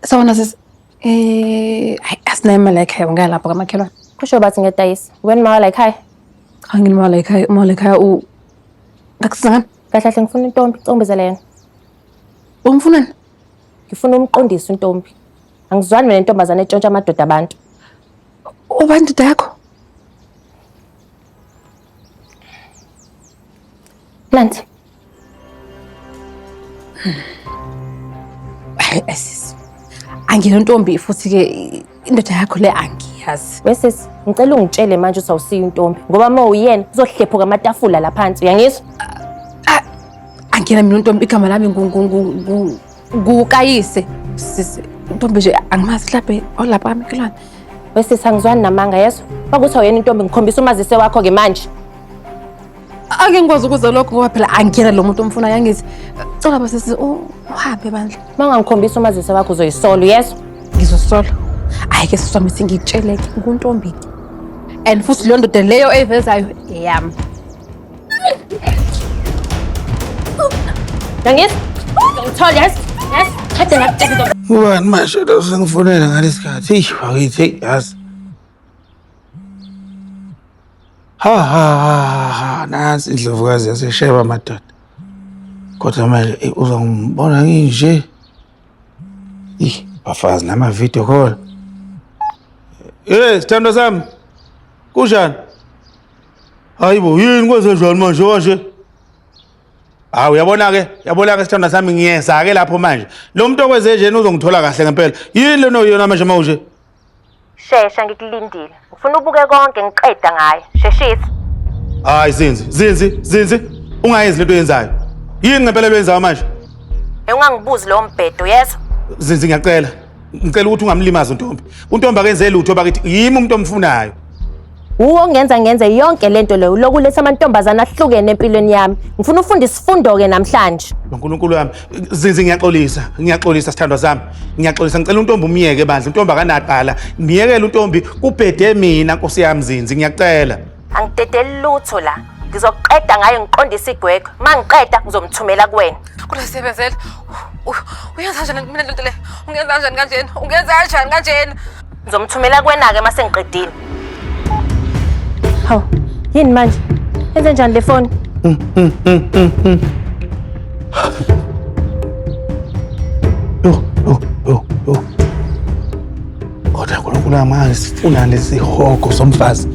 Sawona sisi. Hayi asinayo imali ekhaya ungalapho kamakhelwane. Kusho bathi ngiyadayisa. Wena mama la ekhaya. Cha nginimali ekhaya, umali ekhaya u Ngakusiza ngani? Kahle kahle ngifuna intombi, combezela yena. Umfunani? Ngifuna umqondisi untombi. Angizwani mina nentombazane etshontsha amadoda abantu. Ubani indoda yakho? Nansi. Hayi sisi. Angiyona intombi futhi ke indoda yakho le angiyazi. Wesisi, ngicela ungitshele manje ukuthi awusiyo intombi ngoba uma uyena uzohlephuka amatafula la phansi, uyangizwa? Angiyena mina intombi igama lami ngukayise. Sisi, intombi nje angimazi mhlawumbe olapha kamakhelwane. Wesisi angizwani namanga yezwa? Bakuthi awuyena intombi ngikhombisa umazise wakho ke manje. Ake ngikwazi ukuza lokho ngoba phela angiyena lo muntu omfunayo angithi. Cela basisi uhambe bandla. Uma ungangikhombisa umazise wakho uzoyisola uyezwa? Ngizosola. Hayi ke sisi wami singitshele ke nguntombi ke. And futhi leyo ndoda leyo eyivezayo eyami. Uyangizwa? Ngithola yes? Yes? Kade ngakutshela. Ubani manje lo sengifonela ngalesi khathi? Eish bakithi, eyi yazi. Ha ha ha ha nansi indlovukazi yasesheba madoda. Kodwa manje eyi uzongibona nginje. Ih, bafazi nama video call. Eh, sithandwa sami. Kunjani? Hayibo, yini kwenze njani manje kanje? Hawu uyabona ke, uyabona ke sithandwa sami ngiyeza ke lapho manje. Lo muntu okwenze nje uzongithola kahle ngempela. Yini lena oyona manje mawuje? Shesha ngikulindile. Ngifuna ubuke konke ngiqeda ngaye. Sheshisa. Hayi Zinzi, Zinzi, Zinzi, ungayenzi lento oyenzayo. Yini ngempela loyenzayo manje? Hey ungangibuzi lowo mbhedo yezwa? Zinzi ngiyacela. Ngicela ukuthi ungamlimazi uNtombi. UNtombi akenze lutho bakithi yimi umuntu omfunayo. Wuwo ongenza ngenze yonke lento leyo lokuletha amantombazane ahlukene empilweni yami. Ngifuna ufunda isifundo-ke namhlanje. uNkulunkulu wami Zinzi ngiyaxolisa ngiyaxolisa sithandwa sami ngiyaxolisa ngicela untombi umyeke bandla untombi akanaqala ngiyekele untombi kubhede mina nkosi yami Zinzi ngiyacela Angidedeli lutho la. Ngizoqeda ngaye ngiqondise igwegwe. Uma ngiqeda ngizomthumela kuwena. Kodwa siyabenzela. Uyenza kanjani mina lento le? Ungenza kanjani kanjena? Ungenza kanjani kanjena? Ngizomthumela kuwena-ke uma sengiqedile. Hawu, yini manje? Yenze njani le foni? Yo yo yo yo. Kodwa uNkulunkulu wami sifuna lesihogo somfazi.